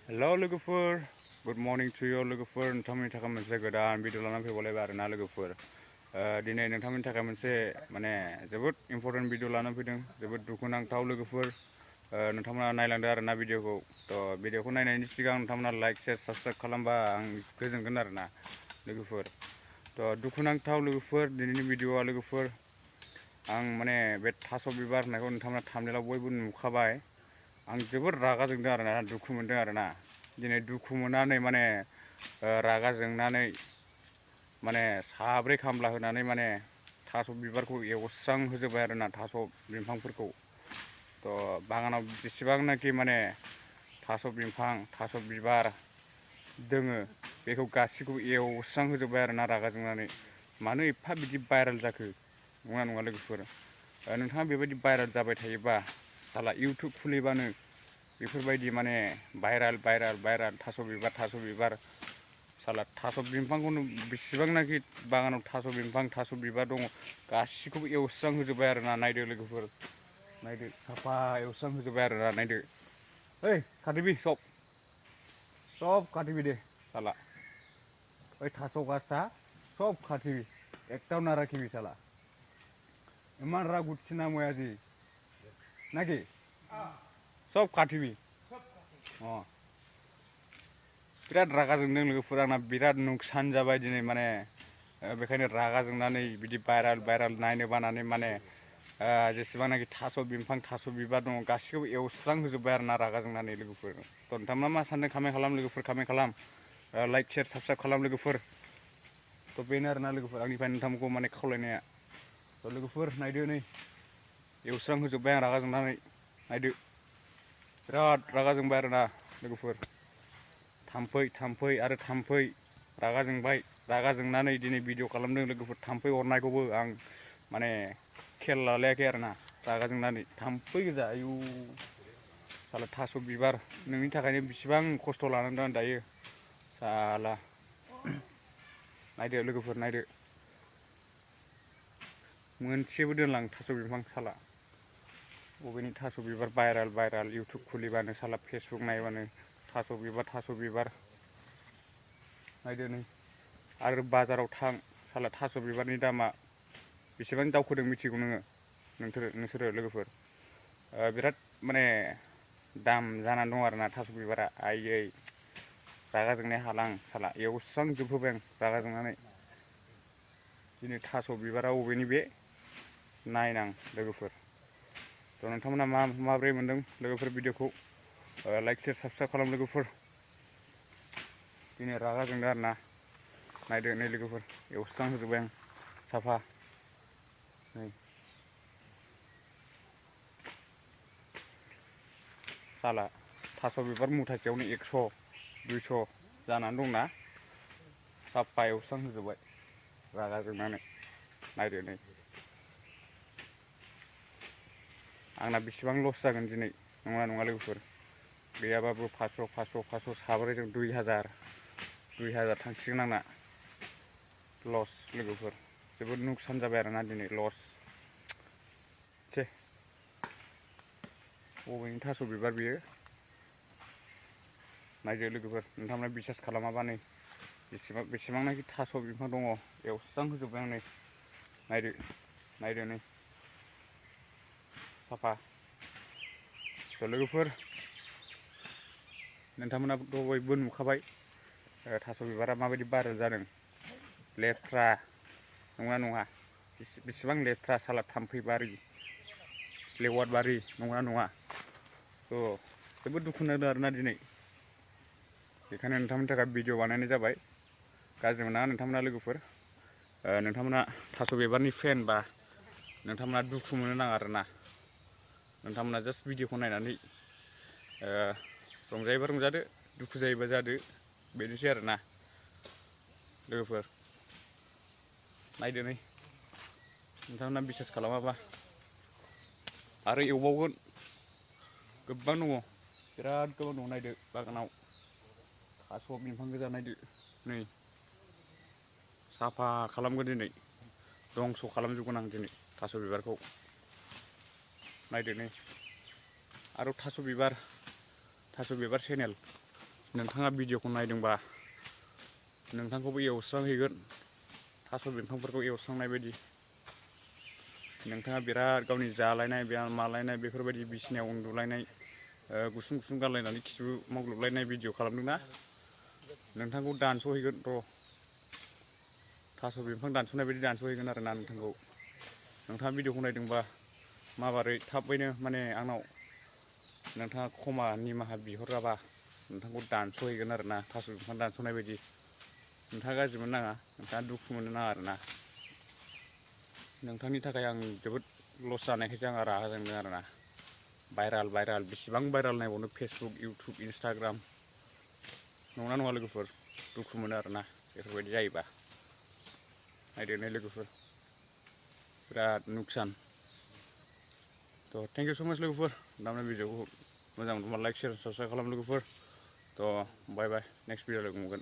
Hello लोगोफोर good morning to you लोगोफोर नोंथांमोननि थाखाय मोनसे गोदान भिडिअ लानानै फैबावलायबाय आरोना लोगोफोर दिनै नोंथांमोननि थाखाय मोनसे जोबोद इम्परटेन्ट भिडिअ लानानै फैदों जोबोद दुखुनांथाव लोगोफोर नोंथांमोना नायलांदो आरोना भिडिअखौ भिडिअखौ नायनायनि सिगां नोंथांमोना लाइक शेयार साबस्क्राइब खालामबा आं गोजोनगोन आरोना लोगोफोर दुखुनांथाव लोगोफोर दिनैनि भिडिअआ लोगोफोर आं बे थास' बिबार होननायखौ नोंथांमोना थाम्बनेइलाव बयबो नुखाबाय आं जोबोद रागा जोंदों आरोना दुखु मोनदों आरोना दिनै दुखु मोननानै रागा जोंनानै साब्रै खामला होनानै थास' बिबारखौ एवस्रां होजोब्बाय आरोना थास' बिफांफोरखौ बागानाव जेसेबांनाखि थास' बिफां थास' बिबार दोङो बेखौ गासैखौबो एवस्रां होजोब्बाय आरोना रागा जोंनानै मानो एफा बिदि भाइरेल जाखो नङा नङा लोगोफोर नोंथाङा बेबायदि भाइरेल जाबाय थायोबा साला इउटुब खुलिबानो बेफोरबायदि भाइरेल थास' बिबार साला थास' बिफांखौनो बेसेबांनाखि बागानाव थास' बिफां थास' बिबार दङ गासिखौबो एवस्रां होजोब्बाय आरोना नायदो लोगोफोर नायदो साफा एवस्रां होजोब्बाय आरोना नायदो ओइ खाथिबि सब खाथिबि दे साला ओइ थास' गाछटा सब खाथिबि एकटाও ना राखिबि साला इमान रागुचिना मैं আজি नाकि सब खाथिबि बिराद रागा जोंदों लोगोफोर आंना बिराद नुकसान जाबाय दिनै बेखायनो रागा जोंनानै बिदि भाइरेल नायनो बानानै जेसेबांनाखि थास' बिफां थास' बिबार दङ गासिखौबो एवस्रां होजोब्बाय आरोना रागा जोंनानै लोगोफोर नोंथांमोना मा सानदों कमेन्ट खालाम लोगोफोर कमेन्ट खालाम लाइक शेयार साबस्क्राइब खालाम लोगोफोर बेनो आरोना लोगोफोर आंनिफ्राय नोंथांमोनखौ खावलायनाया लोगोफोर नायदो नै एवस्रां होजोब्बाय आं रागा जोंनानै नायदो बिराद रागा जोंबाय आरोना लोगोफोर थाम्फै आरो थाम्फै रागा जोंबाय रागा जोंनानै दिनै भिडिअ खालामदों लोगोफोर थाम्फै अरनायखौबो आं खेल लालायाखै आरोना रागा जोंनानै थाम्फै गोजा आयु साला थास' बिबार नोंनि थाखायनो बेसेबां खस्थ' लानांदों आं दायो साला नायदो लोगोफोर नायदो मोनसेबो दोनला आं थास' बिफां साला बबेनि थास' बिबार भाइरेल इउटुब खुलिबानो साला फेसबुक नायबानो थास' बिबार नायदो नै आरो बाजाराव थां साला थास' बिबारनि दामा बेसेबां दावखोदों मिथिगौ नोंसोरो लोगोफोर बिराद दाम जानानै दं आरोना थास' बिबारा आयै रागा जोंनाया हाला आं साला एवस्रांजोबहोबाय आं रागा जोंनानै दिनै थास' बिबारा बबेनि बे नायनां लोगोफोर नोंथांमोना माबोरै मोनदों लोगोफोर भिडिअखौ लाइक शेयार साबस्क्राइब खालाम लोगोफोर दिनै रागा जोंदों आरोना नायदो नै लोगोफोर एवस्रां होजोब्बाय आं साफा नै साला थास' बिबार मुथासेयावनो 100 200 जानानै दंना साफा एवस्रां होजोब्बाय रागा जोंनानै नायदो नै आंना बेसेबां लस जागोन दिनै नङा लोगोफोर गैयाबाबो 500 साब्रैजों 2000 थांसिगोन आंना लस लोगोफोर जोबोद नुकसान जाबाय आरोना दिनै लस बबेनि थास' बिबार बियो नायदो लोगोफोर नोंथांमोना बिसास खालामाबा नै बेसेबांनाखि थास' बिफां दङ एवस्रां होजोब्बाय आं नै नायदो नै साफा लोगोफोर नोंथांमोनाबोथ' बयबो नुखाबाय थास' बिबारा माबायदि भाइरेल जादों लेथ्रा नङा बेसेबां लेथ्रा साला थाम्फैबारि लेवारबारि नङा जोबोद दुखु नांदों आरोना दिनै बेखायनो नोंथांमोननि थाखाय भिडिअ बानायनाय जाबाय गाज्रि मोना नोंथांमोना लोगोफोर नोंथांमोना थास' बिबारनि फेन बा नोंथांमोना दुखु मोननो नाङा आरोना नोंथांमोना जास्ट भिडिअखौ नायनानै रंजायोबा रंजादो दुखु जायोबा जादो बेनोसै आरोना लोगोफोर नायदो नै नोंथांमोना बिसास खालामाबा आरो एवबावगोन गोबां दङ बिराद गोबां दङ नायदो बागानाव थास' बिफां गोजा नायदो नै साफा खालामगोन दिनै दंस' खालामजोबगोन आं दिनै थास' बिबारखौ नायदो नै आरो थास' बिबार चेनेल नोंथाङा भिडिअखौ नायदोंबा नोंथांखौबो एवस्रांहैगोन थास' बिफांफोरखौ एवस्रांनाय बायदि। नोंथाङा बिराद गावनि जालायनाय मालायनाय बेफोरबायदि बिसिनायाव उन्दुलायनाय गुसुं गुसुं गारलायनानै खिबु मावग्लुबलायनाय भिडिअ खालामदोंना नोंथांखौ दानस'हैगोन र' थास' बिफां दानस'नाय बायदि दानस'हैगोन आरोना नोंथांखौ। नोंथाङा भिडिअखौ नायदोंबा माबारै थाबैनो माने आंनाव नोंथाङा क्षमा निमाहा बिहराबा नोंथांखौ दानस'हैगोन आरोना थास' बिफां दानस'नाय बायदि। नोंथाङा गाज्रि मोननो नाङा, नोंथाङा दुखु मोननो नाङा आरोना। नोंथांनि थाखाय आं जोबोद लस जानायखायसो आं रागा जोंदों आरोना। भाइराल बेसेबां भाइराल नायबावनो फेसबुक, इउटुब, इन्सटाग्राम नंगौना नङा लोगोफोर? दुखु मोनो आरोना बेफोरबायदि जायोबा। नायदेरनाय लोगोफोर बिराद नुकसान। थ' थेंक इउ स' माच लोगोफोर। दामाने भिडिअखौ मोजां मोनदोंबा लाइक, शेयार, साबसक्राइब खालाम लोगोफोर। थ' बाय बाय, नेक्स्ट भिडिअ लोगो मोनगोन।